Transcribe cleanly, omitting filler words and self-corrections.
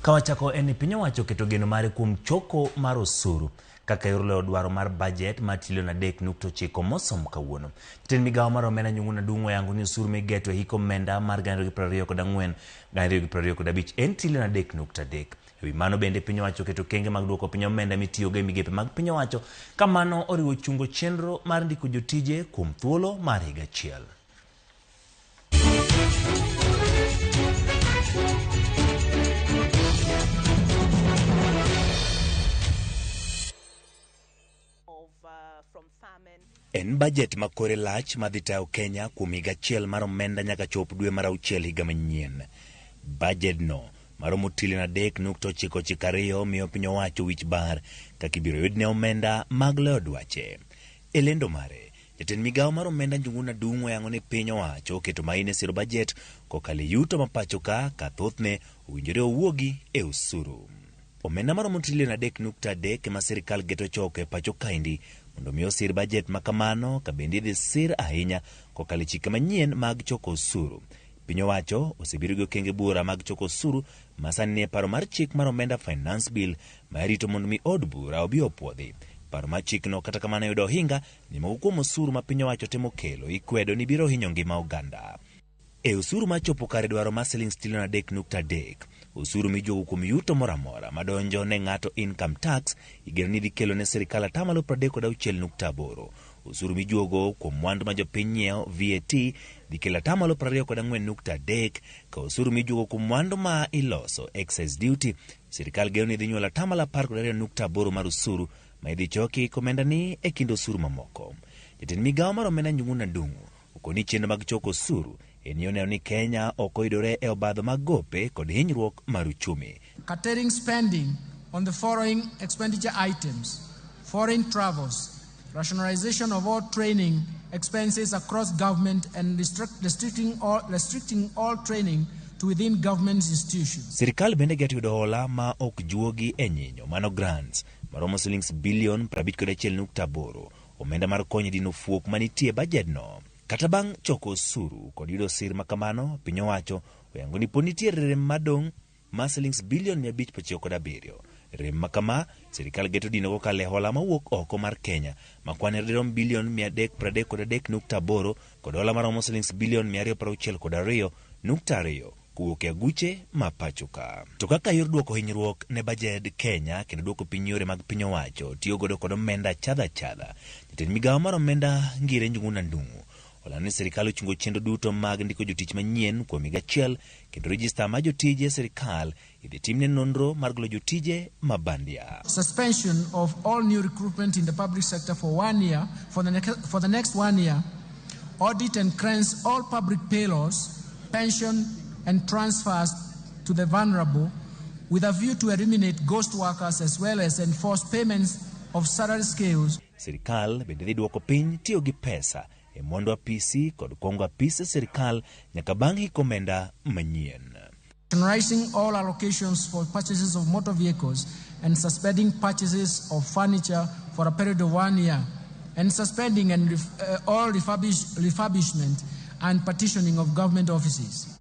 Kawachako en ni piny owacho oketo geno mare kuom choko mar osuru kaka yor loyo dwaro mar bajet mar trilion 3.9 mosom kawuono. Jatend migawo mar omenda Njuguna Ndung'u oyango ni osuru migeto e hik omenda mar 2024 2025 en trilion 3.3. Ewi mano bende piny owacho oketo okenge mag duoko piny omenda mitiyogo e migepe mag piny owacho ka mano oriwo chungo chenro mar ndiko jotije kuom thuolo mar higa achiel. En bajet ma kore lach madhi tayo Kenya kuom higa achiel mar omenda nyaka chop dwe mar auchiel higa manyien. Bajedno maromo trilion 3.992 miyo piny owacho wich bar kaka ibiro yudne omenda mag loyo dwache. E lendo mare, jatend migawo mar omenda Njuguna Ndung'u oyango ni piny owacho oketo maino e siro bajet kokalo e yuto ma pacho ka ka thothne owinjore owuogi e osuru. Omenda maromo trilion 3.3 ema sirikal geto choko e pacho kaendi mondo mi osir bajet ma kamano ka bende idhi sir ahinya kokalo e chike manyien mag choko osuru. Piny owacho osebiro gi okenge buora mag choko osuru ma sani nie paro mar chik mar omenda Finance Bill ma irito mondo mi od bura obi opuodhi. Paro mar chikno kata kamano yudo ohinga ni moko kuom osuru ma piny owacho temo kelo ikwedo ni biro hinyo ngima oganda. E osuru ma chopo kare dwaro mar silings trilion 3.3, osuru mijuogo kuom yuto moro amora madonjo ne ng'ato income tax igeno ni dhi kelo ne sirikal atamalo 36.8. Osuru mijuogo kuom mwandu ma jopiny nyiewo VAT dhi kelo atamalo 24.3, ka osuru mijuogo kuom mwandu ma iloso excise duty sirikal geno ni dhi nyuolo atamalo 12.8 mar osuru ma idhi choki komenda ni e kind osuru mamoko. Jatend migawo mar omenda Njuguna Ndung'u okoni chenro mag choko osuru en yo neno ni Kenya ok oyudore e obadho mag gope kod hinyruok mar uchumi. Curtailing spending on the following expenditure items: foreign travels, rationalization of all training expenses across government and restricting all training to within government institutions. Sirikal bende geto yudo hola ma ok juogi e nyinyo mano grants maromo silings bilion 51.8, omenda mar konyo dino fuok manitie e bajedno. Kata bang' choko osuru kod yudo sir ma kamano, piny owacho oyango ni pod nitie rem madong' mar silings bilion 597. Rem ma kama sirikal geto dino kokalo e hola mawuok oko mar Kenya ma kwan dirom bilion 333.8 kod hola maromo silings bilion 262.2 kowuok e aguche ma pacho ka. To kaka yor duoko hinyruok ne bajed Kenya kendo duoko piny yore mag piny owacho tiyo godo kod omenda achadha achadha, jatend migawo mar omenda Ngire Njuguna Ndung'u olando ni sirikal ochungo chenro duto mag ndiko jotich manyien kuom higa achiel kendo rejista mar jotije sirikal idhi timne nonro mar golo jotije ma bandia. Suspension of all new recruitment in the public sector for 1 year, for the next 1 year, audit and cleanse all public payrolls, pension and transfers to the vulnerable with a view to eliminate ghost workers as well as enforce payments of salary scales. Sirikal bende dhi duoko piny tiyo gi pesa e mwandu apisi kod kuongo apise sirikal nyaka bang' hik omenda manyien. Rationalizing all allocations for purchases of motor vehicles and suspending purchases of furniture for a period of 1 year, and suspending and all refurbishment and partitioning of government offices.